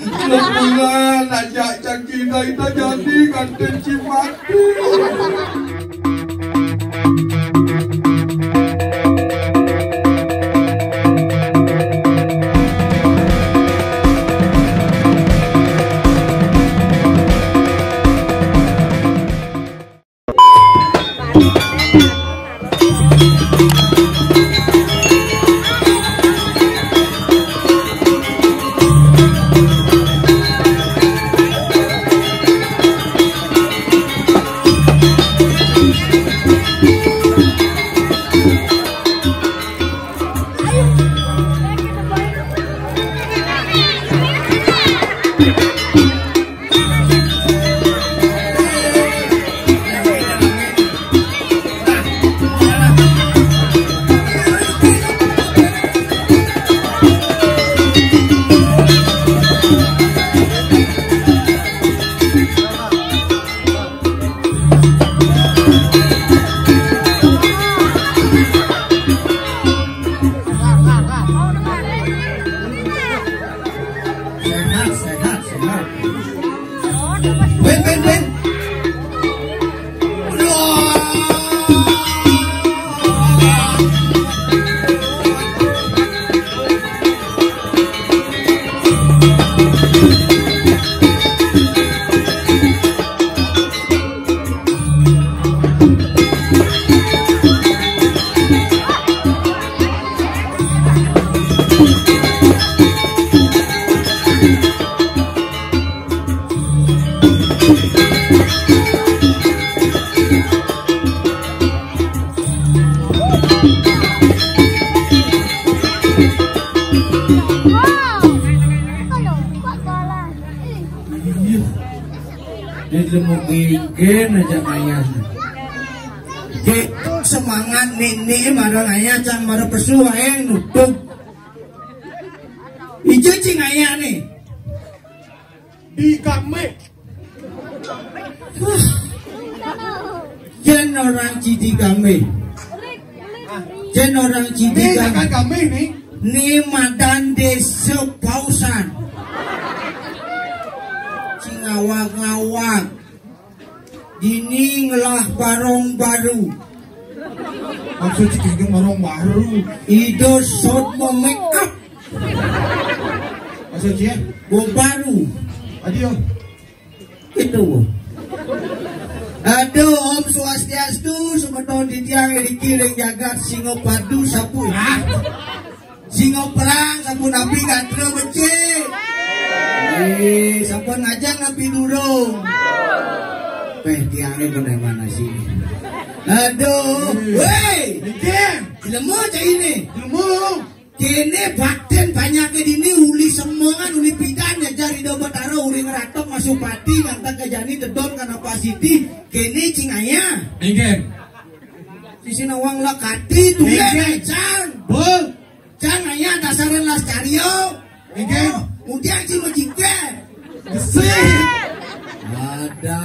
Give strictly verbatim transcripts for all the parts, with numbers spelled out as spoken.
Bulan-bulan ajak cangkir ita jadi kantin cimati. Sehat, sehat, sehat. Ben, ben, ben. Iya. Dia mau genggen aja ngayah. Gek semangat nini marang ayah cang marang pesu aeng nutup. Ijo cing ayah nih. Di kami. Yen orang Cidi kami. Yen orang Cidi Ini kami. Dekat kami nih. Ni madan desa Pausan. Cing ngawag-ngawag. Dini ngelah barong baru. Maksud cik ini barong baru. Ido sot mau make up. Maksud cik? Go baru. Adio. Itu. Aduh, Om Swastiastu, semeton titiang riki ring jagat Singapadu sapu. Ah. Singa perang sampun napi gatra becik. Eh, sampun ngajak napi durung. Peh tiangnya bener mana sih? Aduh, weh. Bikin. Lemu cak ini. Lemu. Kene bakten banyaknya dini uli semongan uli pidan ya jari do betara uli ngeratok masuk pati ngantak ke jani tedon kana pasiti kene cing ayah. Engken. Sisi nawang lakati tulen Engken. Can. Bul. Cang ayah dasaran las cario. Nggih. Mudian si majikan. Gesit. Ada.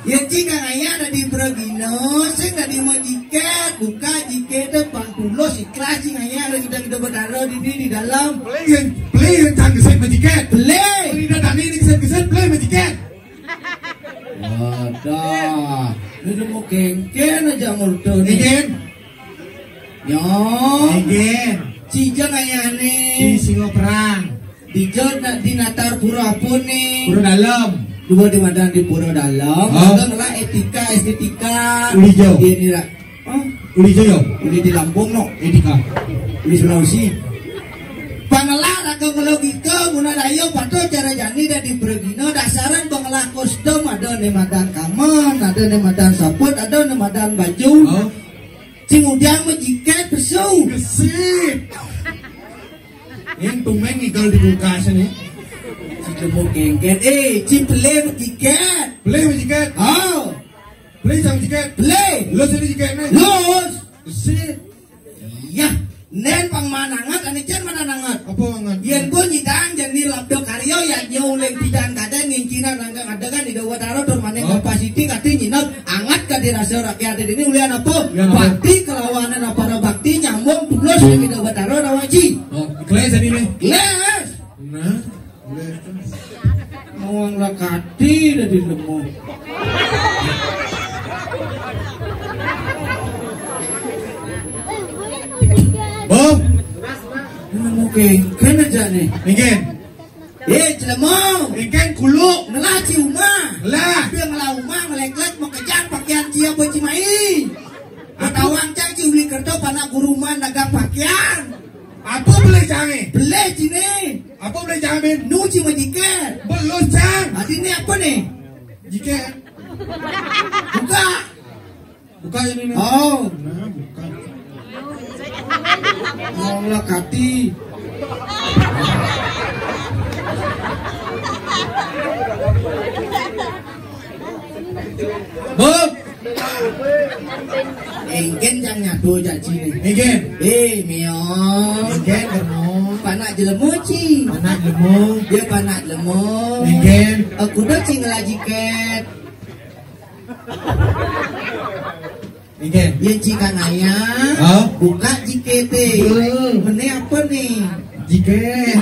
Ya cing ayah ada di Bragino, sing ada di majikan, buka jikat itu pang tulus ikhlas cing ayah ada kita kita berdarah di di, di dalam. Beli, beli cang gesit majikan. Beli. Beli dah tani ini gesit gesit beli majikan. Wadah, lu mau kengken aja murto nih. Nggih. Nyo. Nggih. Cijeng ayane. Di singa perang. Di jod na, di natar pura apa ni? Pura dalam. Dua di madan di pura dalam. Oh. Ada ngelah etika, estetika. Uli jo. Dia ni lah. Oh. Uli jo yo. Uli di Lampung no. Etika. Uli Sulawesi. Pangelah raga melogika guna dayo patuh cara jani dadi pragina dasaran pangelah kostum ada ne madan kamen, ada ne madan saput, ada ne madan baju. Oh. Cing udiang majiket pesu. Gesit. Yang tumeng igal di kulkas ni. Cing demuk kengket. Eh, cing pelih majiket. Pelih majiket. Oh. Pelih sama majiket. Pelih. Los ini jiket ni. Los. Gesit. Iya, nen pang manangat, ane cen manangat. Apa manangat? Yen pun nyidang jani labda karya ya nyo uling pidan kaden ngincinan rangkang adegan di dawa taro tur maning Oh. Kapasiti kati nyinap angat kadi rasa rakyat ini ulian apa? Ulian apa? Bakti kelawanan apa bakti nyambung tulus di dawa taro rawaji. Oh, kelas tadi ni. Les. Nah, boleh. Wong lakati dadi lemu. Bob, lemu kéngkén aja nih. Kéngkén. Eh, jelema. Kéngkén kuluk. Ngelah ci umah. Lah. Dia ngelah umah, ngelek-lek, makejang pakaian cia bocimai. Atawang cang ci uli kerto panak guru man dagang pakaian. Apa beli cangé? Beli cine. Apa beli cangé, Bin? Nu ci majiket. Belus cang. Adi ini apa nih? Jiket. Buka. Buka ini nih. Oh. Nah, buka. Wong lakati. Bob. Engken jang nyatu jaji nih. Engken. Eh, meong. Engken, Germo. Panak jelemu ci. Panak jelemu. Dia panak jelemu. Engken. Aku dah ci ngelah jiket. Engken. Yang ci kangaya. Oh. Buka jiket. Betul. Mene apa nih? Jiket.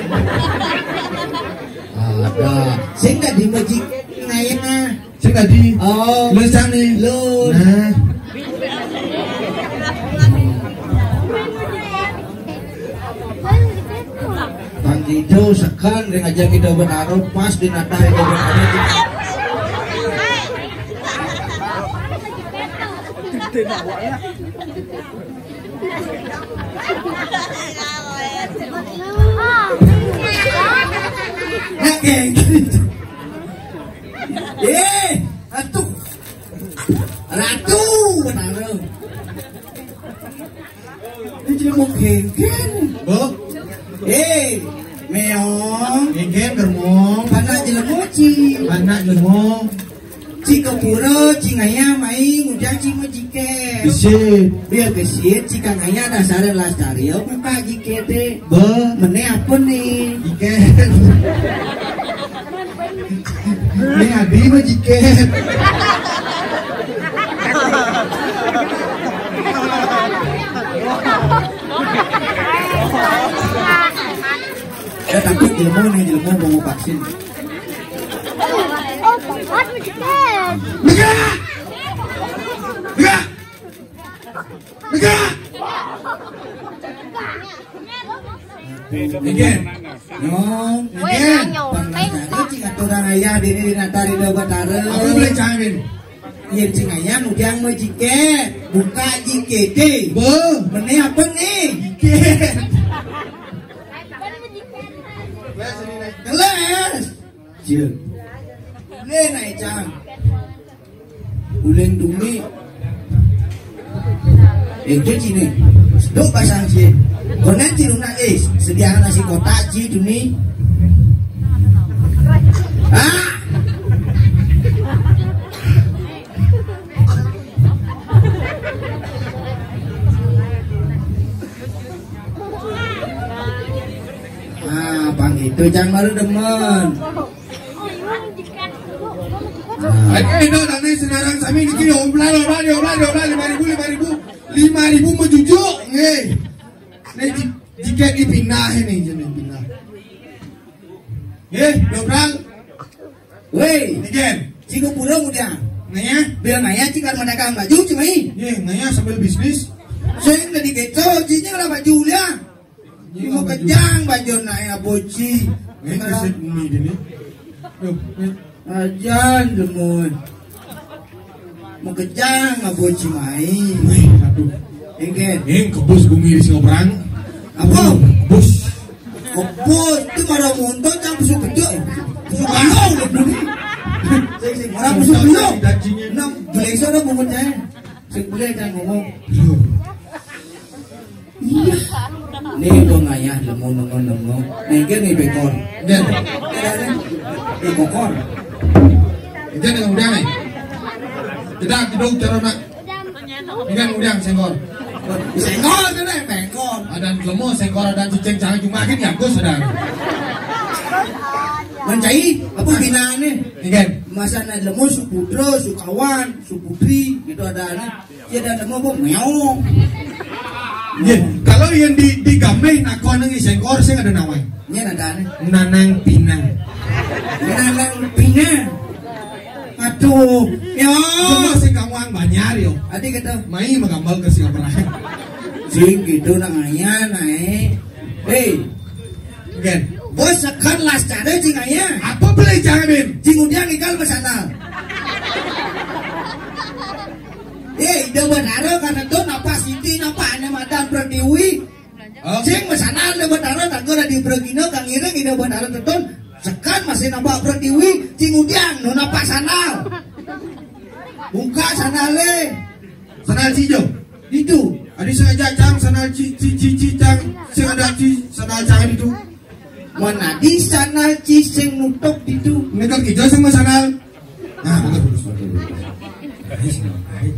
Ada. Sing tadi mau jiket ngaya. Sing tadi. Oh. Lu sang nih. Lu. Nah. Bang Ijo sekan dengan aja kita bertaruh pas di Natal itu bertaruh. Oke. Eh, atuh. Ratu, benar. Ini mau kéngkén. Bob. Eh, meong. Kéngkén, Germo. Panak jelemu ci. Panak jelemu. Ci ka pura, ci ngaya mai, ngujang ci majiket. Gesit. Biar gesit, ci kangaya dasar lestari, buka jiket deh. Bob. Mene apa nih? Jiket. Ini adi majiket. Eh, tapi jelema nih, jelema mau vaksin. Negara! Negara! Negara! Engken. Nyong, engken. Pernah jadi cing aturan ayah dini di Natari Dua Batara. Apa boleh cangin? Iya, cing ayah ngujang mau jiket. Buka jiket deh. Boh. Mene apa nih? Jiket. Keles. Cie. Boleh naik cang. Uleng dumi. Eh, itu sini. Duk pasang sih. Konen di rumah, eh, sediakan nasi kotak sih dumi. Ah. Ah, pang itu jangan baru demen. Nah. Ayo, ini tadi senarang sami niki, oblal, oblal, oblal, oblal, lima ribu, lima ribu. Lima ribu mau jujuk, nggih. Ini ji-, jika dipindah ini, jadi pindah. Nggih, dobral. Woi. Nggih. Jika pulang udah. Nanya? Biar nanya, jika mau dagang baju, cuma ini. Nggih, nanya sambil bisnis. Saya nggak digeto, jinya lah baju ulian. Mau kejang baju naik aboci. Ini bisa bumi ini. Duh, ini. Ajan demun. Mau kejang aboci mai. Wih, aduh. Engke. Ini kebus bumi di Singobrang. Apa? Kebus. Kebus. Itu marah muntut yang busuk kecil. Busuk kandung. Sing, sing, marah busuk belum. Dagingnya. Enam, beli sana bungut saya. Sing beli yang ngomong. Iya. Nih, gua ngayah, lemu, lemu, lemu. Nih, gini, bekor. Nih. Nih, kokor. Ini yang udah, nih. Kita gedung cara nak. Ini yang udah, senggol. Senggol, itu nih, bekor. Ada lemu, senggol, ada cicing, cara cuma gini, aku sedang. Mencai, apa binaan nih? Iya. Masa ada lemu, supudro, sukawan, suputri, gitu ada nih. Ya, dan mau, mau, meong. Nggih, kalau yang di, di Gameh nakon nang Sengkor sing ada nawai. Ini ada nih. Nanang Pinang. Nanang pina. Aduh, ya. Cuma sing kamu ang banjar yo. Adi kata, mai magambar ke Singapura. Sing gitu nang aya nae. Hei, Gen. Bos sekan las cara cing aya. Apa boleh jangan, Bin? Cing udiang igal masanal. Eh, ida batara karena tu napa Siti napa ane madan Pratiwi. Oh. Cing masanal ida batara tagar di Bragina kang ireng ida batara tetun. Sekan masih napa Pratiwi, cing udiang no napa sanal. Buka sanale. Sanal cijo. Itu. Adi sengaja cang sanal ci ci ci ci cang sing ada ci sanal cang itu. Mana di sanal ci sing nutup itu. Ini kan ijo sama sanal. Nah, bagus, bagus, bagus, bagus. Nice, nice.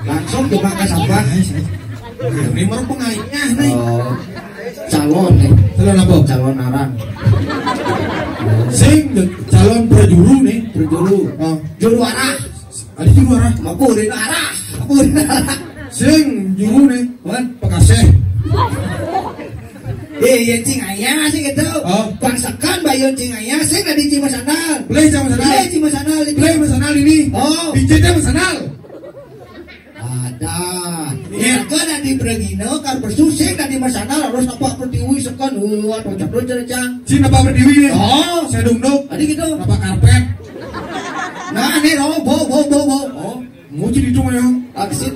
Langsung dipakai sampah. Nice, nice. Nah, ini mau pengaitnya nih. Oh, calon nih. Calon apa? Calon arang. Sing calon prajuru nih. Prajuru. Oh. Juru arah. Ada juru arah. Mampu di arah. Mampu di arah. Sing juru nih. Wan. Pekasih. Eh, ya cing aya sih gitu. Oh. Bangsakan bayun cing aya sih tadi cing masanal. Play sama sanal. Play cing masanal. Play masanal ini. Oh. Pijitnya masanal. Ada. Ya, kan tadi Bragina, kan bersusik tadi masanal harus apa pertiwi sekan. Wah, tocok tocok cang. Cina apa pertiwi nih? Oh. Saya dong dong. Tadi gitu. Apa karpet? Nah, ini oh, bo bo bo bo. Oh. Muji di cuma yang aksit.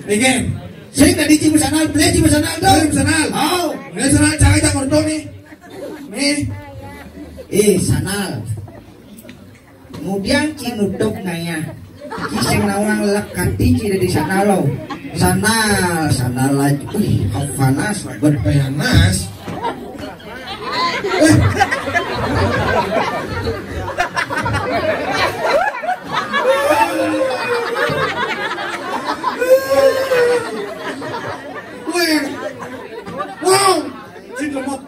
Again. Saya tadi cing masanal, play cing masanal tuh. Play masanal. Oh. Ini sanal cai tak ngerti nih. Nih. Eh, sanal. Kemudian cing nutup naya. Cing sing nawang lekati cing dari sanal lo. Sanal, sanal lagi. Wih, panas. Berpanas. Wih. Wow. Cing lemot.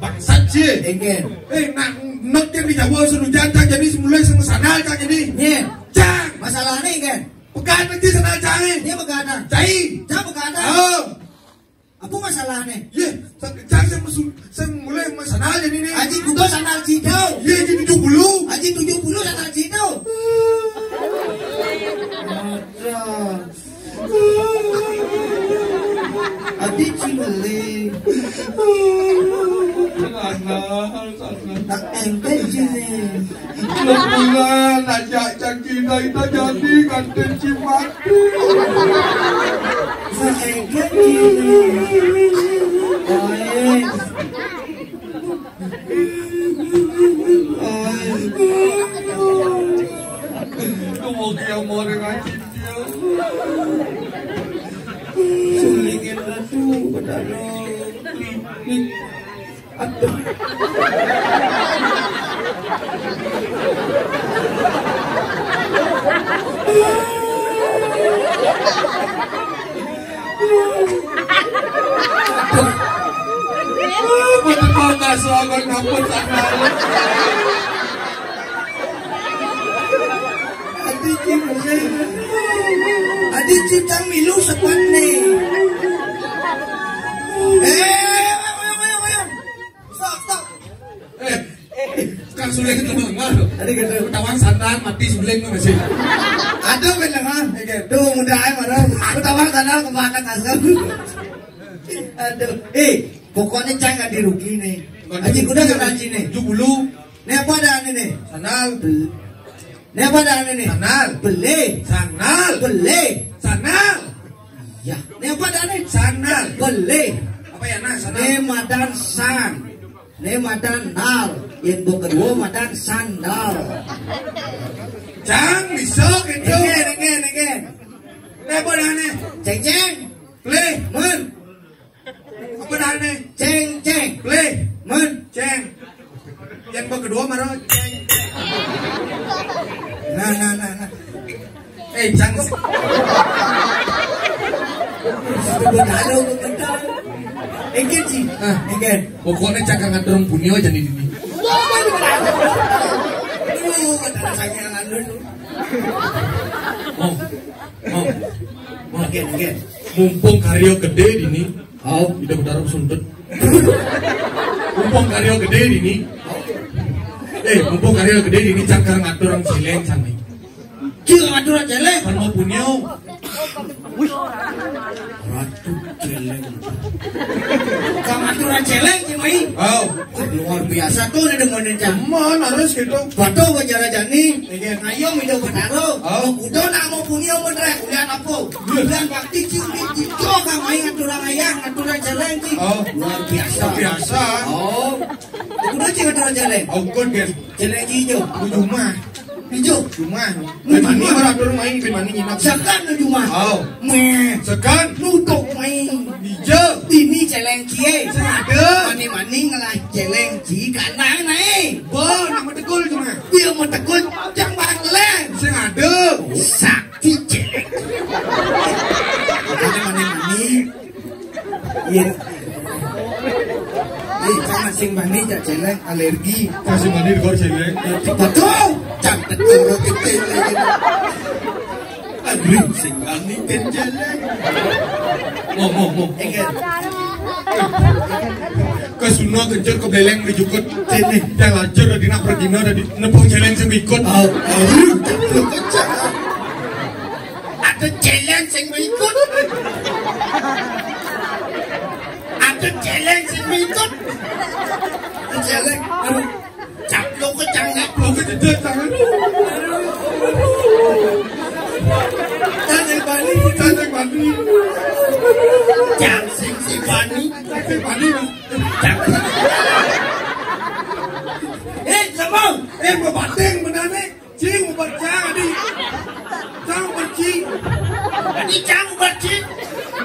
Bangsat sih. Enggak. Eh, nak, nak yang di Jawa senujan tak jadi semulai sama sanal tak jadi. Nih. Cang. Masalahnya enggak. Pekan nanti sanal cai. Dia pekan. Cai. Cang pekan. Oh. Apa masalahnya? Ye, sa-, cang saya musul, saya mulai masalah jadi ni. Aji kudo sanal cito. Ye, aji tujuh puluh. Aji tujuh puluh sanal cito. Ada. Adi cimeli. Sanal, sanal. Tak engke cine. Bulan ajak cang kita, kita jadi kantin cimat. Saengke kiri. Baik. Baik. Dumugi amor ngaji dia. Sulingin ratu bedaro. Aduh. Betul kau kasih aku ngapus anak. Adi cing, adi cing cang milu sepat nih. Eh, ayo, ayo, ayo, ayo. Stop, stop. Eh, kan suling itu mah. Tadi kata tawang santan mati suling mah masih. Aduh, bener mah. Tuh, mudah aja marah. Tawang santan kemana kasar? Aduh, eh, pokoknya cang nggak dirugi nih. Aji kuda kena aji nih. Tujuh puluh. Ini apa ada nih? Sanal. Bel-, ini apa ada nih? Sanal. Beli. Sanal. Beli. Sanal. Ya. Ini apa ada nih? Sanal. Beli. Apa ya, nah, sanal? Ini madan san. Ini madan nal. Yang bu kedua madan sandal. Cang, bisa gitu. Ini, ini, ini. Ini apa ada nih? Ceng, ceng. Beli. Men. Apa dah nih? Ceng, ceng. Play. Men. Ceng. Yang kedua marah. Ceng, ceng. Nah, nah, nah, nah. Eh, cang. Itu benar, benar. Engke sih. Nah. Engke. Pokoknya cakar ngaturung punyo aja nih ini. Aduh, kata rasanya lalu. Mau. Mau. Mau. Engke, engke. Mumpung karyo gede ini. Oh, tidak berdarah suntut. Mumpung karyo gede ini. Eh, mumpung karya gedé ini cakar ngatur orang céléng sami. Cil ngatur orang céléng. Kan mau punyo. Ratu céléng. Kang ngatur orang céléng, Cing Mai. Oh. Luar biasa tuh, ada demenin cang. Mana harus gitu. Batu bajarajani. Iya. Ayo, minta bertaruh. Oh. Udah nak mau punyo, bener. Udah apa? Iya. Udah bakti, Cing. Itu Kang Mai ngatur orang ayah, ngatur orang céléng, Cing. Oh. Luar biasa. Biasa. Oh. Udah, Cing, ngatur orang céléng. Oh, good, guys. Céléng hijau. Di rumah. Hijau. Rumah. Di mana? Orang rumah ini di mana nginap? Sekan di rumah. Oh. Meh. Sekan. Nutup main. Hijau. Ini céléng cie. Sing ada. Mani-mani ngelah céléng cie kandang naik. Bo, nama tekul cuma. Dia mau tekul jang banglen. Sing ada. Sakti céléng. Makanya mani-mani. Iya. Ih, sama sing bani cak céléng alergi. Kasih mandi kor céléng. Betul. Cak betul kita lagi. Aduh, sing bani kan céléng. Mo, mo, mo. Enggak. Ke Suna kencur ke Beleng dijukut. Sini, yang lanjur tadi nak pergi, tadi nepung céléng sing ikut. Oh, oh, lu kencur. Ada céléng sing ikut. Ada céléng sing ikut. Ada céléng. Aduh. Cap lo kecang, cap lo kecedot tangan. Tangan bani, tangan bani. Cang sing si bani. Tangan bani. Cang. Eh, siapa? Eh, mau bateng benar nih. Cing, ubar cang, adi. Cang ubar cing. Adi cang ubar cing.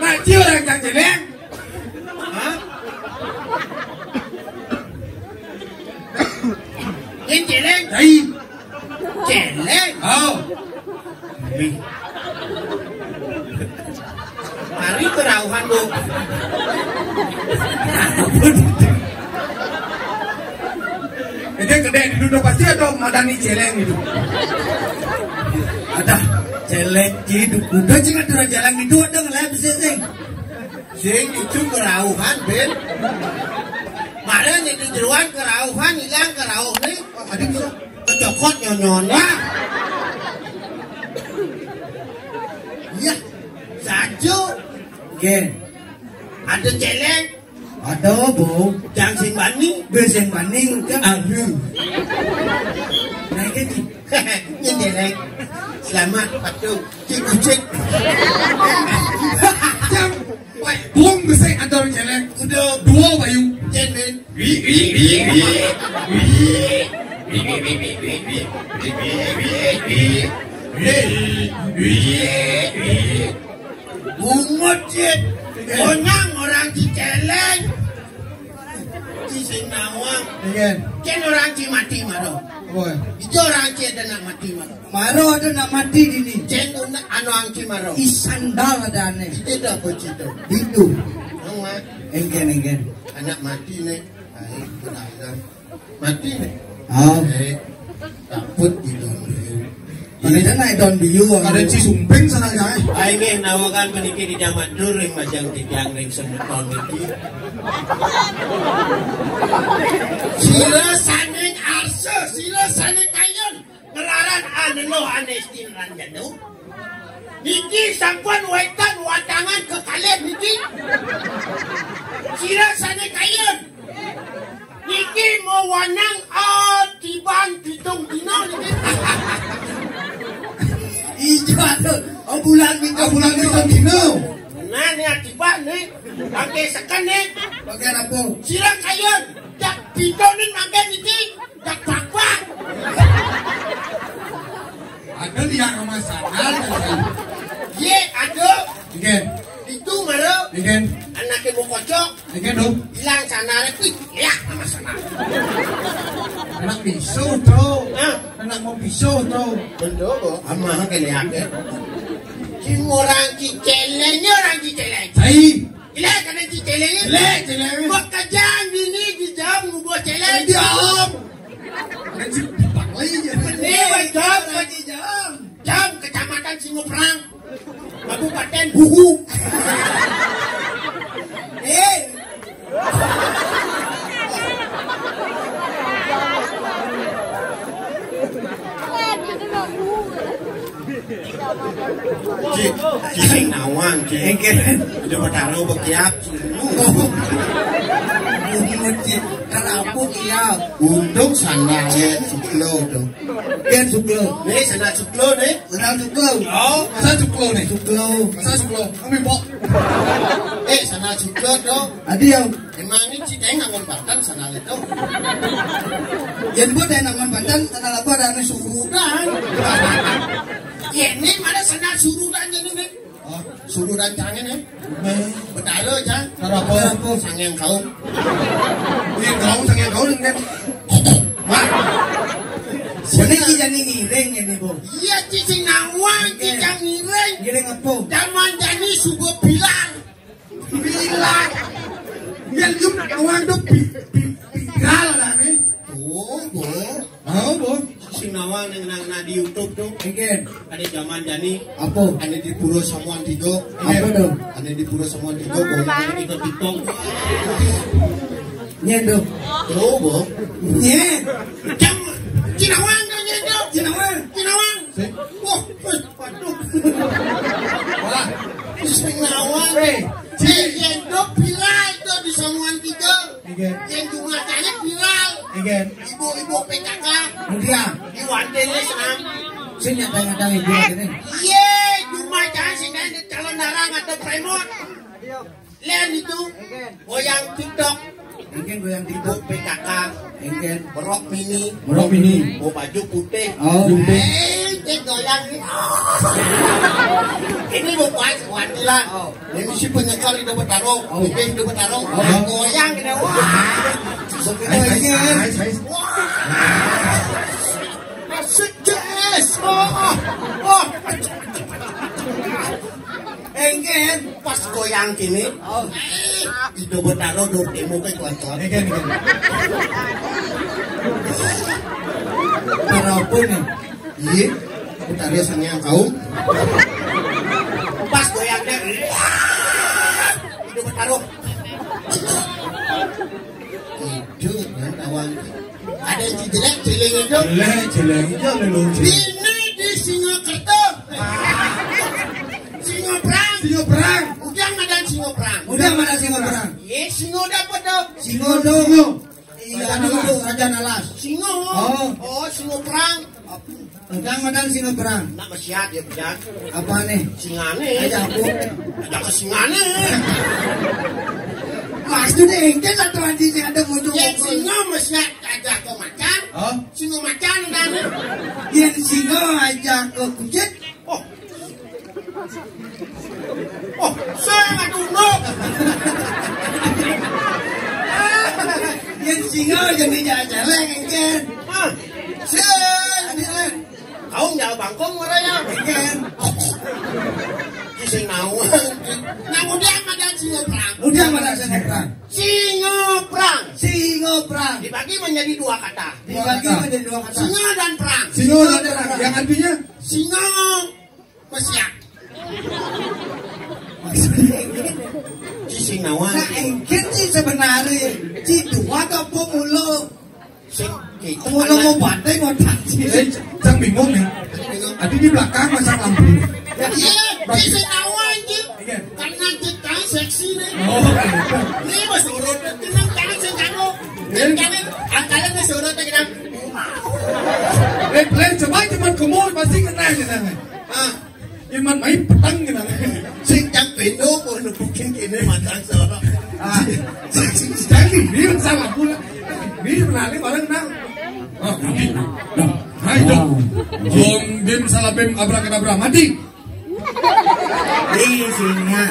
Nah, ci orang cang céléng. Hah? Yang céléng? Cai. Céléng? Oh. Nih. Mari kerauhan, Bu. Itu gedé di dunia pasti ada madani céléng itu. Ada céléng itu. Udah cing ada céléng itu ada ngelem sih. Sing itu kerauhan, Ben. Mari nih di jeruan kerauhan, hilang kerauh nih. Ada bisa. Kecokot nyonyon. Wah. Iya. Sajo. Oke. Ada céléng. Ada, Bu. Jang sing bani. Be sing bani, kan? Aduh. Nah, gitu. Ini céléng. Selamat, Pak Tung. Cik, cik. Jang. Woi, bung besik atur céléng. Udah. Dua bayu. Céléng. Wi, wi, wi, wi. Wi. Wi, wi, wi, wi, wi, wi. Wi, wi, wi, wi. Wi, wi, wi, wi. Bungut, Cik. Onyang orang Cicéléng. Ci sing nawang. Iya. Cén orang Ci mati maro. Woi. Itu orang Ci ada nak mati maro. Maro ada nak mati dini. Cén una anu angki maro. Isandal ada aneh. Itu dah apa cito? Itu. Nama. Engken, engken. Anak mati nih. Ayo, kurang. Mati nih. Oh. Eh, takut gitu. Ini kan naik daun biu. Ada Ci Sumping sana ya. Ayo nggih nawakan meniki di jamatur ring majang titiang ring semeton niki. Sira sané arsa, sira sané kayun. Ngelaran anelo anesti lan jadu. Niki sampun wétan watangan kekalih niki. Sira sané kayun. Niki mau wanang atiban pitung dina niki. Ijo atuh. Oh, bulan pitung. Oh, bulan pitung dina. Nah, ini atiban nih. Pakai seken nih. Bagian apa? Sira kayun. Dak pitung nih makan niki. Dak papat. Ada lihat sama sana. Ye, ada. Nggih. Itu mara. Nggih. Anaknya mau kocok. Nggih, dong. Bilang sana, ya, sama sana. Anak bisu, bro. Hah? Anak mau bisu, bro. Bener, Bu. Ama kene ake. Sing orang Cicéléng, orang Cicéléng. Hai. Gila kan Cicéléng? Gila, Cicéléng. Pekerjaan ini di jam ngubah céléng. Di jam. Kan si Bang Lai ya. Ini jam, lagi jam. Jam Kecamatan Singoprang. Kabupaten Buhu. Eh. Cik, cik sing nawang, cik. Engke. Udah bertaruh bekiap. Untung, cik. Kalau aku kiap. Untung sandalnya suklo tuh. Kan suklo. Nih, sandal suklo nih. Sandal suklo. Oh, masa suklo nih? Suklo. Masa suklo? Kami bok. Eh, sandal suklo tuh. Adi yang Emang ini citeng angon banten sandal itu. Yen bot yang angon banten, sandal apa ada anu surudan. Ya ini mana sandal surudan jadi nih? Oh, surudan cangen ya? Betara aja. Cara apa? Apa? Sangyang kaum. Yang kaum, sangyang kaum kan. Wah. Ini kita nih ngiring ini, Bu. Iya, cicing nawang, kita ngiring. Ngiring apa? Zaman jani subuh bilang. Bilang. Biar jum nawang tuh bi bi bi viral lah nih. Oh, bo. Oh, bo. Sing nawang yang nang nang di YouTube tuh. Engken. Ada zaman jani. Apa? Ada di Pura Samuan Tiga. Apa tuh? Ada di Pura Samuan Tiga. Bo, ada di TikTok. Nyen tuh. Oh, bo. Nyen. Jam. Cinawang tuh nyen tuh. Cinawang. Cinawang. Wah, wah. Waduh. Wah, sing nawang. Eh, cik, yang do viral do di Samuan Tiga. Iya. Yang jumlah tanya viral. Iya. Ibu-ibu P K K. Iya. Di Wandeles am. Sing nyata-nyata ibu ini. Iya, jumlah tanya sing ada calon darah atau premot. Lihat itu, goyang TikTok. Mungkin goyang TikTok. P K K. Mungkin. Berok mini. Berok mini. Mau baju putih. Oh. Putih. Eh, dia goyang ni. Ini mau kuat, kuat gila. Oh. Ini si penyekal itu bertaruh. Oh. Ini itu bertaruh. Oh. Goyang gitu. Wah. Seperti ini. Wah. Asik, guys. Oh, oh, oh. Engken pas goyang kene. Oh. Itu bertaruh dur temu ke kuat-kuat. Engken, engken. Para apa nih? Iya. Bertaruh sangyang kaum. Pas goyang deh. Itu bertaruh. Itu kan kawan. Ada yang jelek, jelek itu. Jelek, jelek itu ada lucu. Ini di Singapura. Singo perang. Singo perang. Ujang madan singo perang. Ujang madan singo perang. Iya, singo dapat dong. Singo dong. Iya, anu tuh, Raja Nalas. Singo. Oh. Oh, singo perang. Ujang madan singo perang. Nak mesiat ya, Ujang. Apa nih? Singane. Aja aku. Aja ke singane. Maksudnya ente satu anjing yang ada muncul. Ya, singo mesiat aja ke macan. Oh. Singo macan dan. Ya, singo aja ke kucing. Oh. Oh, saya nggak tunduk. Yang singa jadi jalan-jalan, kan? Ah, saya jalan. Kau nyawa bangkong marahnya. Kan? Kisah nawang. Nah, udah madan singa perang. Udah madan singa perang. Singa perang. Singa perang. Dibagi menjadi dua kata. Dibagi menjadi dua kata. Singa dan perang. Singa dan perang. Yang artinya? Singa Mesiak. Maksudnya, ci sing nawang. Nah, engke ci sebenarnya ci dua apa mulu? Sing mulu mau pantai mau taksi. Eh, cang bingung ya. Tadi di belakang masang lampu. Iya, ci sing nawang ci. Iya. Karena kita seksi nih. Oh, gitu. Ini mas urut, tenang, jangan sing kano. Jangan, angkanya mas urut, tenang. Eh, lain coba cuma kemul pasti kena gitu. Ah, Iman main petang gitu. Sing cang pendo kok nepukin kene matang sono. Ah, sing jadi ini salah pula. Ini berani bareng nang. Oh, nanti. Nah, ayo. Bom, bim, salah bim, abrakadabra, mati. Ini singa.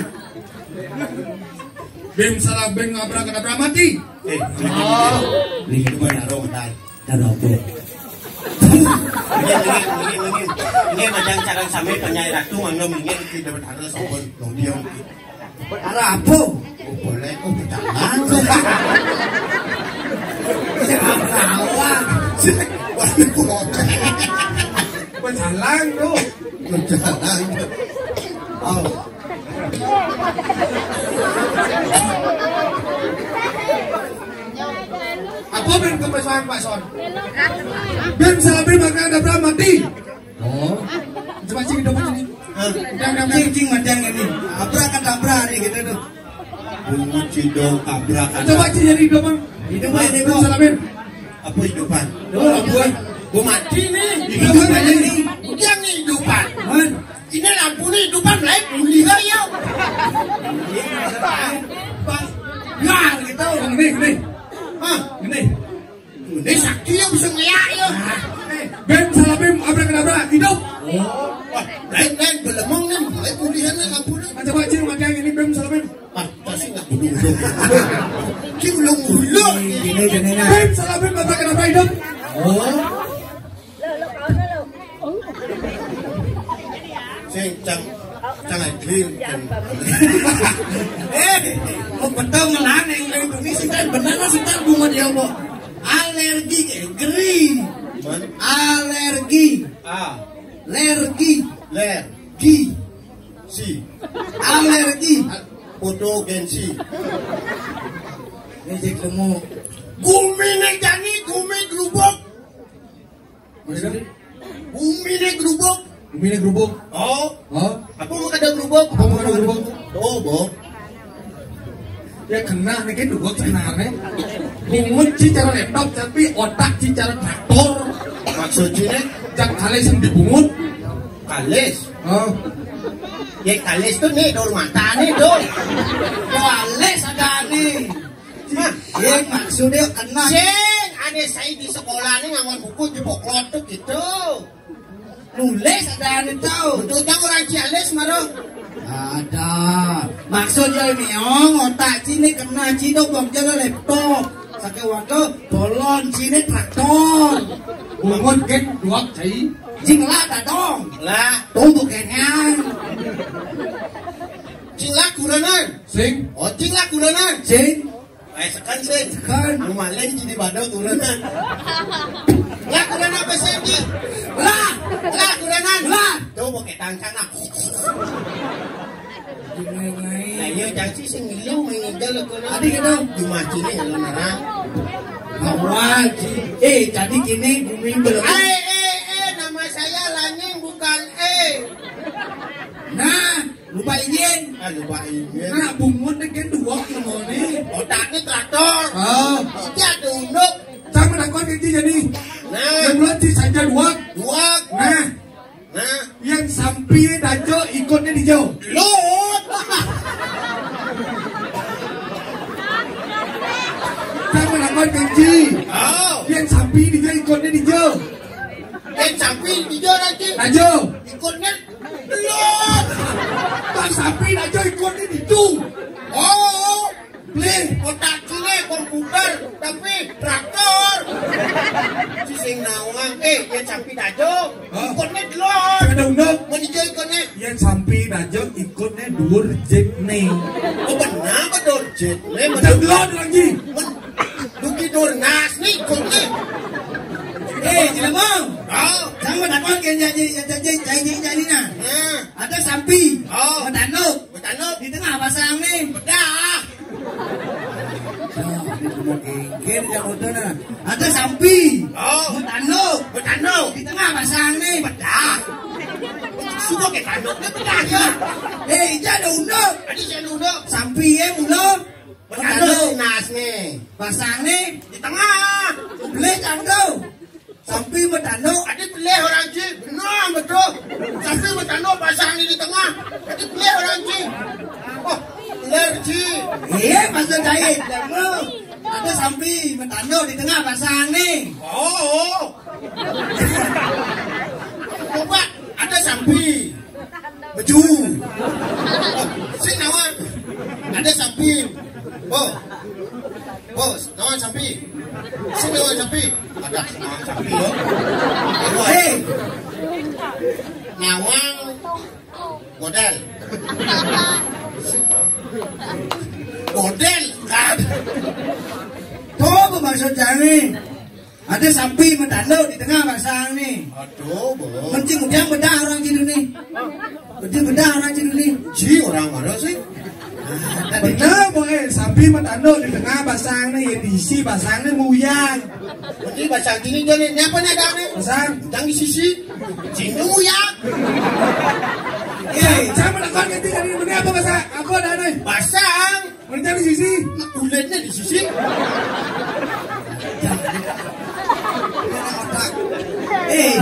Bim, salah bim, abrakadabra, mati. Eh, ini benar, Ronald. Cara apa? Ini, ini, ini, ini, ini macam cara sampai penyair ratu, mana mungkin kita berharap sopan, dong dia. Berharap apa? Oh, boleh, oh, berjalan. Siapa kawan? Waduh, kok. Berjalan, tuh. Berjalan. Oh. Apa ben kepesuan Pak Son? Ben salah ben makan ada berapa mati? Oh. Coba sing dong Cing, cing, macam ini. Abrakadabra nih gitu tuh. Bungut cidong abrakadabra. Coba cing jadi hidupan. Hidupan, hidupan. Salamin. Apa hidupan? Oh, abuan. Gua mati nih. Hidupan aja nih. Udah nih hidupan. Man. Ini lampu nih hidupan, lain kuliah ya. Bang, nah gitu. Ini, ini. Hah? Ini. Ini sakti yang bisa ngeliat ya. Bem, salabim, abrakadabra, hidup. Oh, wah, lain, lain, belemong nih, mulai kuliah nih lampu nih. Coba cing, macam ini, bem, salabim. Ah, pasti nggak perlu. Cing belum dulu. Ini, ini, ini. Bem, salabim, abrakadabra, hidup. Oh. Sing, cang, cang, cang. Eh, mau betul ngelarang yang Indonesia kan benar lah, sebentar bungut dia mau. Alergi, eh, geri. Mana? Alergi. A. Lergi. Ler. Gi. Si. Alergi. Foto gengsi. Ini cek temu. Gumi nih jani, gumi gerubuk. Maksudnya? Gumi nih gerubuk. Gumi nih gerubuk. Oh. Oh. Apa mau ada gerubuk? Apa mau ada gerubuk? Oh, boh. Ya kena nih kan dua kena nih. Bungut sih cara laptop tapi otak sih cara traktor. Maksudnya? Cak kalis yang dibungut. Kalis. Oh. Ya kalis tuh nih dor mata nih dor. Kalis ada nih. Hah? Ya maksudnya kena. Sing, ada saya di sekolah nih ngawan buku jebok lotuk gitu. Nulis ada anu tahu. Betul tahu orang Cialis marung. Ada. Maksudnya ini ong otak cini kena cidok bang jalan laptop. Pakai waktu bolon cini traktor. Bungut gen duak cai. Jing lah tak dong. Lah. Tuh bukannya. Jing lah kurenan. Sing. Oh jing lah kurenan. Sing. Eh, sekan sih. Sekan. Lu maling jadi badau turunan. Lah, turunan apa sih, Ji? Lah, lah, turunan. Lah. Tuh, pakai tangkana. Nah, iya, jangan sih, sing ngilu, main ngidal, turunan. Tadi gitu. Cuma sini, lu nerang. Awal, Ji. Eh, jadi gini, gumi belum. Eh, eh, eh, nama saya Lanying, bukan eh. Nah. Lupa izin. Ah, lupa izin. Nah, bungut nih kan dua kilo nih. Otaknya traktor. Oh. Iki ada unduk. Sama nakon iki jadi. Nah. Yang bulan si saja dua. Dua. Nah. Nah. Yang sampi dajo ikutnya dijau. Lut. Sama nakon keji. Oh. Yang sampi dijau ikutnya dijau. Yang sampi dijau lagi. Dajo. Ikutnya Belum. Bang sapi aja ikutnya itu. Oh, beli otak cile komputer tapi traktor. Si sing nawang, eh, yang sapi dajo. Hah? Ikutnya delon. Ada undang. Mau dijau ikutnya. Yang sapi aja ikutnya dua jet nih. Oh, benar apa dua jet? Nih, benar. Delon lagi. Men-, Duki Durnas nih, ikutnya. Eh, Cilemong. Oh. Sama dapat kan jadi, jadi, jadi, jadi, nah. Nah. Ada sampi. Oh. Betanduk. Betanduk. Di tengah pasang nih. Bedah. Nah, ini cuma gengger yang udah, nah. Ada sampi. Oh. Betanduk. Betanduk. Di tengah pasang nih. Bedah. Sudah ke tanduknya bedah ya. Eh, itu ada unduk. Tadi saya unduk. Sampi ya, unduk. Betanduk. Betanduk. Nas nih. Pasang nih. Di tengah. Beli tanduk. Sampi betanduk. Tadi beli orang Ji. Benar, betul. Sampi betanduk pasang di tengah. Tadi beli orang Ji. Oh, benar Ji. Iya, maksud saya. Ada sampi betanduk di tengah pasang nih. Oh, oh. Coba, ada sampi. Beju. Sing nawar. Ada sampi. Bo. Bos, nawar sampi. Sing nawar sampi. Ada nawar sampi lo. Hei. Nawang. Model. Model. Tuh, maksud jangan. Ada sampi betanduk di tengah pasang nih. Aduh, bo. Mending udah bedah orang Cina nih. Mending bedah orang Cina nih. Ji orang mana sih? Benar, boy. Sampi betanduk di tengah pasang nih, ya diisi pasang nih muyang. Mending pasang sini aja nih. Ini apa nih ada nih? Pasang. Jangan di sisi. Sini muyang. Eh, sama nak kau nanti dari mana apa bahasa? Aku ada nih. Pasang. Mana di sisi? Kulitnya di sisi. Eh.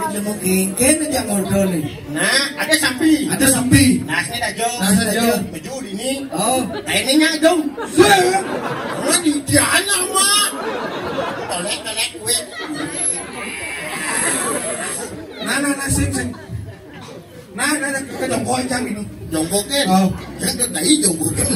Ini mau kengken aja ngobrol nih. Nah, ada sampi. Ada sampi. Nasi aja. Nasi aja. Baju ini. Oh. Ini nya dong. Sudah. Orang di jalan mah. Tolek-tolek kue. Nah, nah, nah, sing, sing. Nah, nah, nah, ke jongkok aja gitu. Jongkokin. Oh. Jangan tadi jongkokin.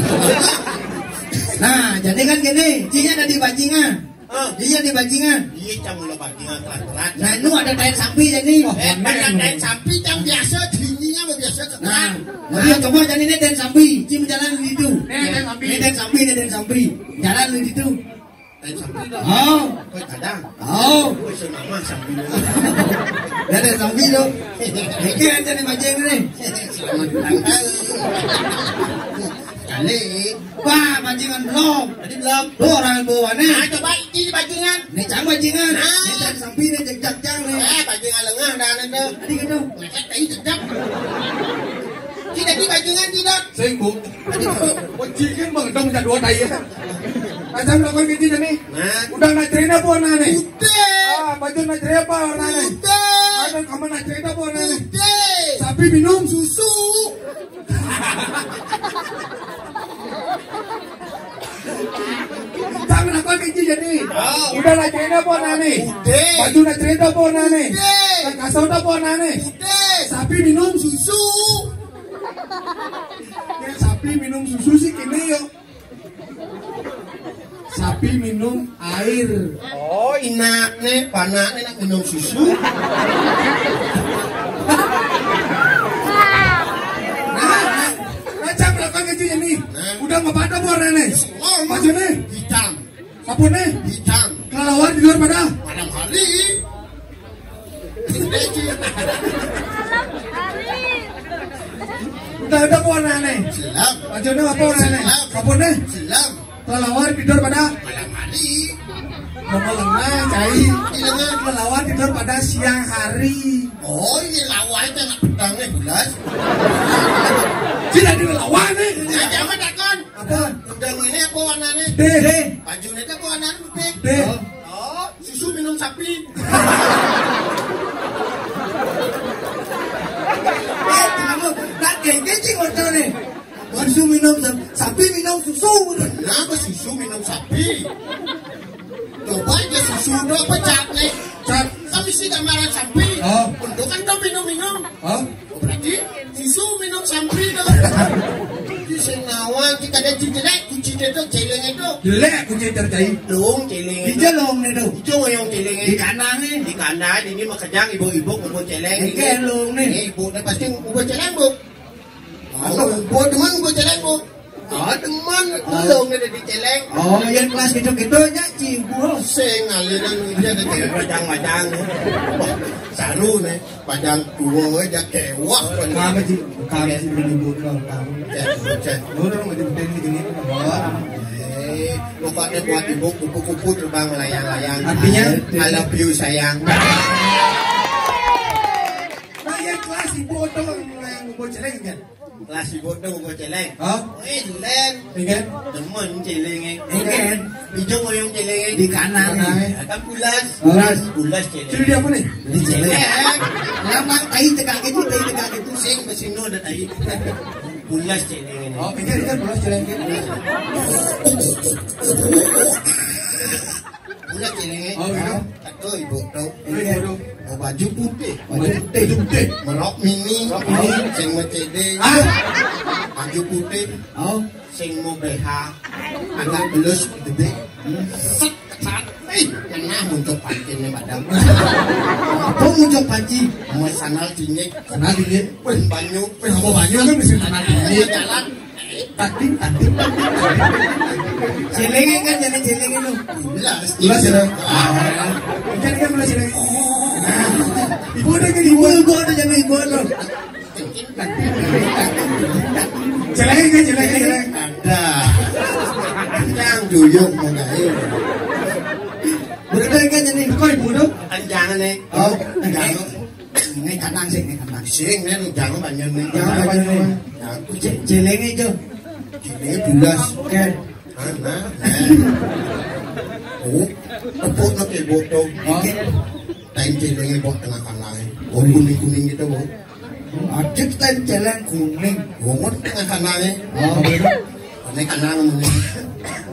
Nah, jadi kan gini, cinya ada di bajingan. Ah. Iya di bajingan. Iya, cang mula bajingan telat-telat. Nah, nu ada tain sampi jadi. Oh, eh, ada tain sampi cang biasa, tingginya mah biasa telat. Nah, nah, coba jadi ini tain sampi, cim jalan di situ. Nih, tain sampi. Ini tain sampi, ini tain sampi. Jalan di situ. Tain sampi dong. Oh. Kau kadang. Oh. Kau senama sampi dong. Ya tain sampi dong. Ini aja nih bajingan nih. Selamat datang. Kali. Wah, bajingan belum. Tadi belum. Tuh orang bawa nih. Nah, coba ini bajingan. Ini cang bajingan. Nah. Ini cang sampi nih, jejak cang nih. Eh, bajingan lengah dah nih tuh. Tadi gitu. Ngecek tadi jejak. Tidak di bajingan tidak. Sing, Bu. Tadi tuh. Bajingan bang, dong jadwal tadi ya. Macam lakukan gitu nih. Nah. Udah nak cerita apa warna nih? Putih. Ah, baju nak cerita apa warna nih? Putih. Ada kamu nak cerita apa warna nih? Putih. Sapi minum susu. Jangan apa biji jadi. Oh. Udah nak cerita apa nane? Udah. Baju nak cerita apa nane? Udah. Nak kasut apa nane? Udah. Sapi minum susu. Ya, sapi minum susu sih kini yo. Sapi minum air. Oh, inaknya, panaknya nak minum susu. Nah, nah, nah, cang belakang kecil ini. Nah. Udah mau pada warna nih. Oh, maksudnya? Hitam. Apa nih? Hitam. Kelelawar tidur pada? Malam hari. Udah ada apa warna nih? Gelap. Maksudnya apa warna nih? Gelap. Apa nih? Gelap. Kelelawar tidur pada? Malam hari. Mama lemah, cai. Iya, Mak. Kelelawar tidur pada siang hari. Oh, iya, lawan itu anak pedangnya bulas. Tidak di lawan nih. Ya, jangan takon. Apa? Pedang ini apa warnanya? Deh. Deh. Baju ini apa warnanya? Deh. Deh. Oh. Oh, susu minum sapi. Eh, kenapa? Nak gengge cing ortone. Susu minum sapi, sapi minum susu. Kenapa susu minum sapi? Coba aja susu udah pecat nih. Cat. Kan bisa gambaran sapi. Oh. Untuk kan kau minum-minum. Oh. Oh, berarti susu minum sapi dong. Di sing nawan, kita ada di jelek, kunci itu, celeng itu. Jelek kunci terjadi. Dong, celeng itu. Di jelong nih tuh. Itu yang celeng. Di kandang nih. Di kandang, ini mah kejang ibu-ibu ngumpul celeng. Ini kelong nih. Ini ibu, nih pasti ngumpul celeng, Bu. Oh, Bu, teman ngumpul celeng, Bu. Oh, teman, kelong nih di celeng. Oh, yang kelas gitu-gitu aja, Ci, Bu. Sing aliran dia ada celeng wajang-wajang. Wah, saru nih. Padang tua aja kewah. Kamu sih, kamu sih menyebut lo, kamu. Cek, cek. Lu dong menyebut ini gini, wah. Eh, rupanya buat ibu kupu-kupu terbang melayang-layang. Artinya? I love you, sayang. Nah, yang kelas ibu tuh yang ngumpul celeng kan? Kelas ibu tuh ngumpul celeng. Hah? Eh, Len. Iya. Demen celenge. Iya. Hijau ngoyong celenge. Di kanan. Kanan. Akan pulas. Pulas. Pulas celenge. Sudah di apa nih? Di celeng. Lama tai tegak gitu, tai tegak gitu. Sing ke sini ada tai. Pulas celenge. Oh, pikir kan pulas celenge. Pulas celenge. Oh, gitu. Kata ibu tuh. Iya, ibu tuh. Oh, baju putih. Baju putih. Baju putih. Merok mini. Merok mini. Sing mau cede. Ah. Baju putih. Oh. Sing mau B H. Anak belus gede. Set, set. Eh, kena muncul pancinnya, madam. Apa muncul panci? Mau sandal cinyek. Sandal cinyek. Wih, banyu. Wih, apa banyu kan bisa sandal cinyek. Jalan. Tadi, tadi, tadi. Celenge kan, jadi celenge lu. Jelas. Jelas ya? Ah. Jadi kan mulai celenge. Ibu udah jadi ibu. Ibu, ibu udah jadi ibu lu. Celenge, celenge, celenge. Ada. Yang duyung mau gawe. Bener kan jadi kok ibu dong? Jangan nih. Oh, jangan. Ini kanang sih, ini kanang. Sing, ini jangan banyak nih. Jangan banyak nih. Ya, aku cek. Céléngé, Jo. Céléngé bulas. Oke. Mana? Oh, tepuk nak ibu tu. Oh. Tain céléngé buat tengah kanang. Oh, kuning-kuning gitu, Bu. Aja tain céléng kuning. Bungut tengah kanang. Oh, ini kanang.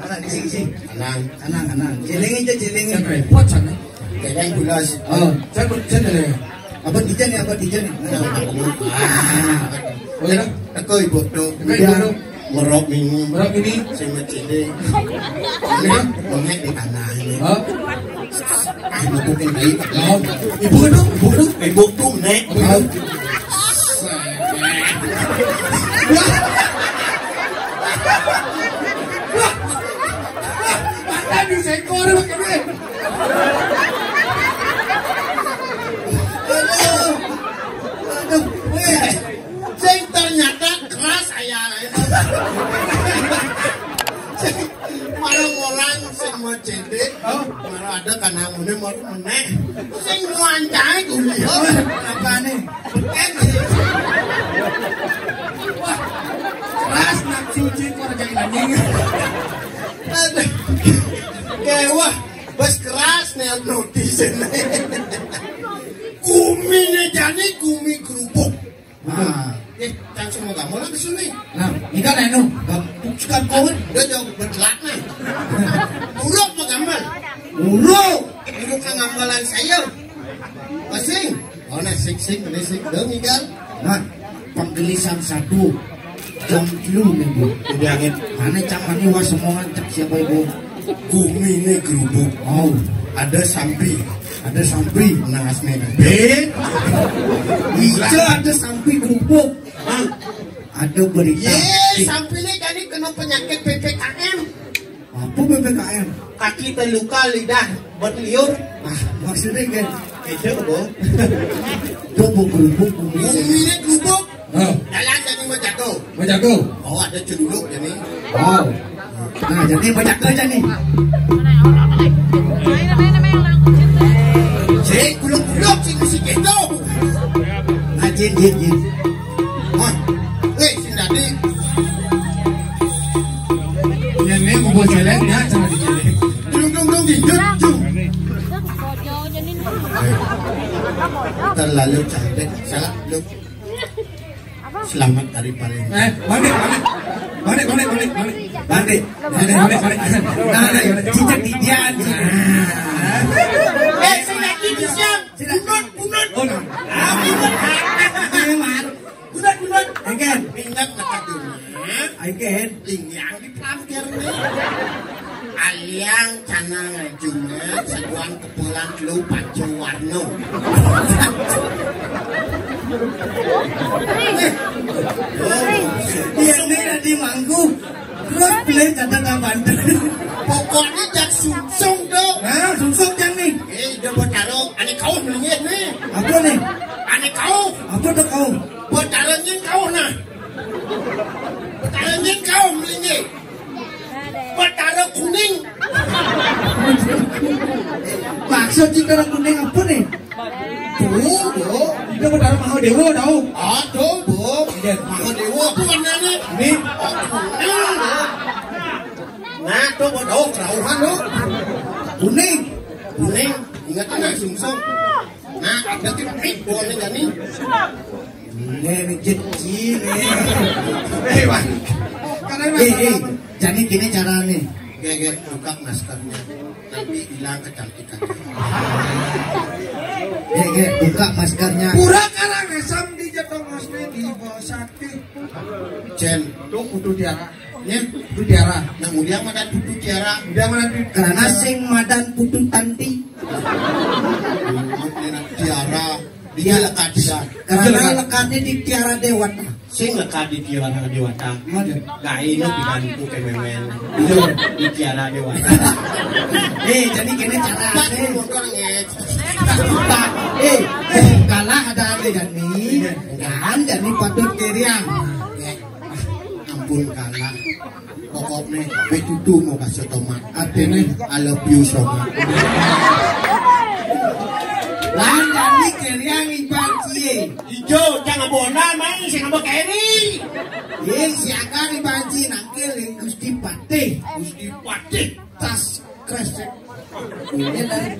Mana di sini sih? Kanang. Kanang, kanang. Céléngé, Jo, céléngé. Repot sana. Céléng bulas. Oh, saya ber-, saya céléng. Apa dijén ya, apa dijén ya? Nah, aku, ah. Oh, ya? Aku ibu tu. Aku ibu tu. Merok mini. Merok mini. Sing céléng. Ya, mengek di tanah ini. Oh. Ah, ibu tu. Oh. Ibu tu, ibu tu. Ibu tu, nek. Oh. Wah. Wah. Wah. Aduh, saya korang. Aduh, aduh, wéh. Sing ternyata keras aya. Sing malah orang sing mau cédék, oh, malah ada kanang udah mau meneh. Sing muancai kuliah. Apa nih? Wah, keras nak cuci keluarga anjing. Aduh. Kayak wah, bos keras nih notice. Gumi nih jani gumi kerupuk. Ah. Eh, langsung mau kamu lah ke sini. Nah, ini kan anu, suka kawan. Udah jauh berkelak nih. Buruk mau gambar. Buruk. Buruk ke gambaran saya. Masing. Oh, nah, sing, sing, ini sing. Udah, Miguel. Nah, penggelisan satu. Jam telu minggu. Diangin. Mana cak mani wah semua cak siapa ibu? Gumi ini gerubuk. Oh. Ada sampi. Ada sampi. Nah, asmene. Be. Ijo ada sampi gerubuk. Hah? Ada berita. Ye, sampi ini jadi kena penyakit P P K M. Apa P P K M? Kaki terluka, lidah berliur. Ah, maksudnya kan? Itu, Bu. Itu Bu, Bu, Bu, Bu. Bumi ini gubuk. Oh. Jalan jadi mau jatuh. Mau jatuh? Oh, ada celuluk jadi. Wow. Nah, jadi mau jatuh aja nih. Cek, gulung-gulung, cek, mesti gitu. Nah, jin, jin, jin. Hah? Weh, sing dadi. Yen ne ngumpul céléng, ya, cara dicéléng. Dung, dung, dung, dung, dung. Terlalu cantik. Salah, lu. Selamat hari paling. Eh, balik, balik. Balik, balik, balik, balik. Balik. Balik, balik, balik. Nah, nah, cicak di dia, anjing. Eh, sing lagi bisa. Bunut, bunut. Oh, nah. Ah, bunut. Bunut, bunut. Again. Ingat kata dunia. Again. Lingyang di pelampir nih. Aliang canang Jumat, saduan kepulan telu panca warna. Iya, ini tadi mangku. Terus pilih catatan bantu. Pokoknya jak sungsung tuh. Nah, sungsung jang nih. Eh, udah buat taruh. Aneh kau melihat nih. Apa nih? Aneh kau. Apa tuh kau? Buat taruh nyen kau nah. Buat taruh nyen kau melihat. Buat taruh kuning. Maksud kita kuning apa nih? Tuh, Bu. Itu Betara Mahadewa, tahu? Aduh, Bu. Iya. Mahadewa apa warnanya? Ini. Oh, kuning, Bu. Nah, tuh, Bu, tahu kerauhan, Bu. Kuning. Kuning. Ingat, anak sungsung. Nah, ada tipe boleh gak nih? Ini, ini, jit, jit, ini. Eh, Bang. Karena Eh, eh, jadi gini caranya. Gek, gek, buka maskernya. Nanti hilang kecantikan. Gek, gek, buka maskernya. Pura Karangasem di Jatong Asli di Bawah Sakti. Jen. Tuh, Putu Tiara. Nya, Putu Tiara. Nah, udah mana Putu Tiara? Udah mana Putu Karena Tiara? Sing madan Putu Tanti. Tiara. Dia lekat, dia. Karena lekatnya di Tiara Dewata. Sing lekat di Tiara Dewata. Mana? Nah, ini dibantu ke memen. Iya. Di Tiara Dewata. Eh, jadi gini cara. Pak, eh. Motor, eh. Pak, eh, eh, kalah ada ada Jani. Iya. Kan Jani patut keriang. Ampun kalah. Pokoknya, betutu mau kasih tomat. Artinya, I love you so much. Lah, Jani keriang ibarat Ijo, jangan bola main, sing ngambek Eri. Ye, siaga di banci nangkil ring Gusti Patih. Gusti Patih. Tas kresek. Ini dari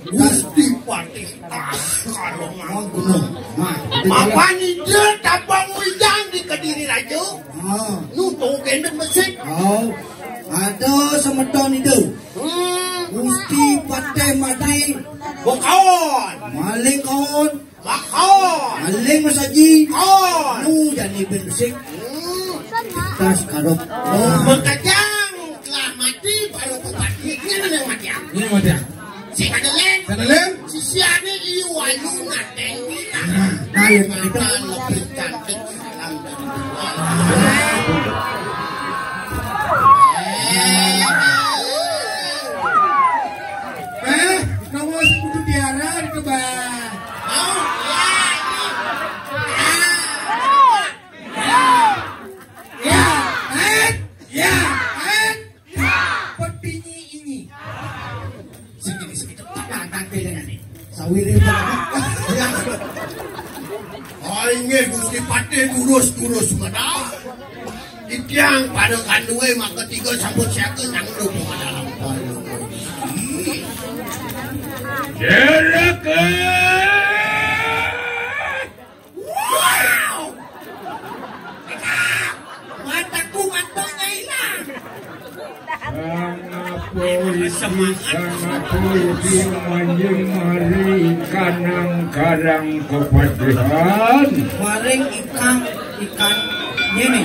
Gusti Patih. Tas kalau mau gunung. Nah, itu dia. Mapan ide tabang wijang di Kediri Raja. Ah. Nu tuh gendeng besik. Oh. Ada semeton itu. Hmm. Gusti Patih Mati. Bukan. Maling kaon. Lakon. Aling masaji. Kon. Nu jani ben besik. Hmm. Tas karep. Oh, makajang lah mati baru bupati. Ini yang mati. Ini mati. Si Kadelen. Kadelen. Si Siani iu ayu nateng. Nah, nah, yang itu. Mata lebih cantik. Salam dari Tuhan. Eh, nomor sepuluh tiara di kebang. Ya, naik. Ya, naik. Ya, petinyi ini. Segini, segini. Nah, nanti dengan ini. Sawirin. Ya. Oh, inggih Gusti Patih durus-durus medah. Titiang pada kanduwe maka tiga sampun siaga nang lupa dalam. Jerakan. Wow. Mataku matanya hilang. Sangapuiti, sangapuiti manjing mari ikanang karang kapatihan. Maring ikang ikan ngene.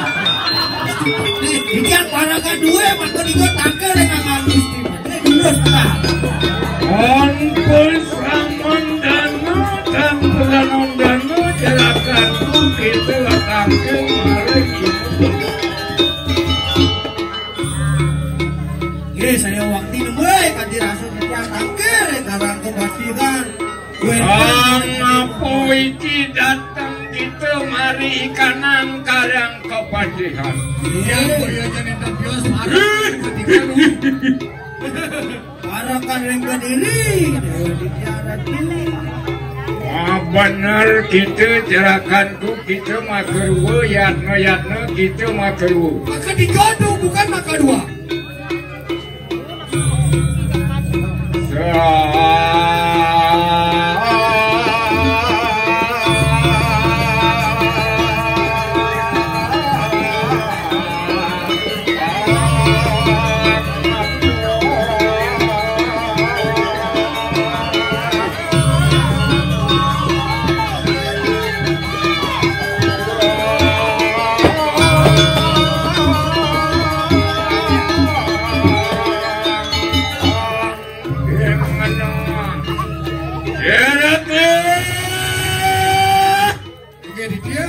Iki para kadue maka digo taker yang akan Gusti. Terus lah. Ampun saman danu dan pedanon danu jerakan kita taker mari. Ye, saya waktu nembé kadi rasa dia tangkir garang kebatikan. Anapo iki dateng kita mari ikanang karang kebatikan. Iya, iya, jadi terbius marah. Ketika lu Parakan ring kediri. Dia ada diri. Wah, bener kita jerakanku kita makerwa yatna yatna kita makerwa. Maka dijodoh bukan maka dua. Oke, Ditya.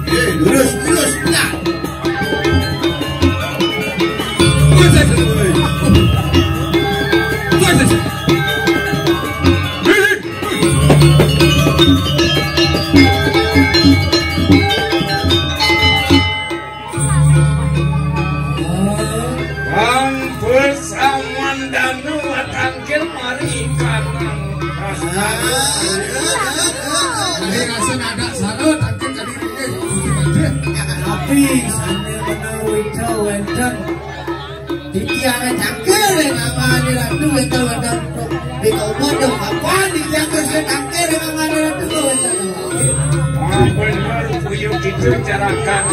Eh, lurus, lurus, benar. Lurus, lurus, lurus. Lurus, lurus. Bang Bus aman danu matangkil mari ikan. Ini rasa ada sarut, tangkil kadiri, eh. Tapi sambil menurut wénten. Iki ana cangkir ning amane ratu wénten wénten. Dikoba dong kapan iki aku sing cangkir ning amane ratu wénten. Bener kuyu kita cerakan.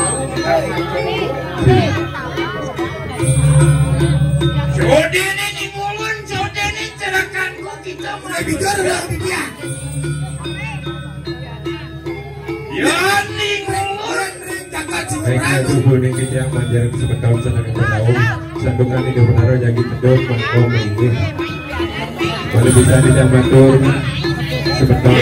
Jodene ning ulun, jodene cerakanku kita mulai bicara dah dia. Baik, atur buning titiang manjing semeton seneng bernaung. Santukan Ida Betara jagi pedot mangko meringgih. Kalau bisa titiang matur semeton.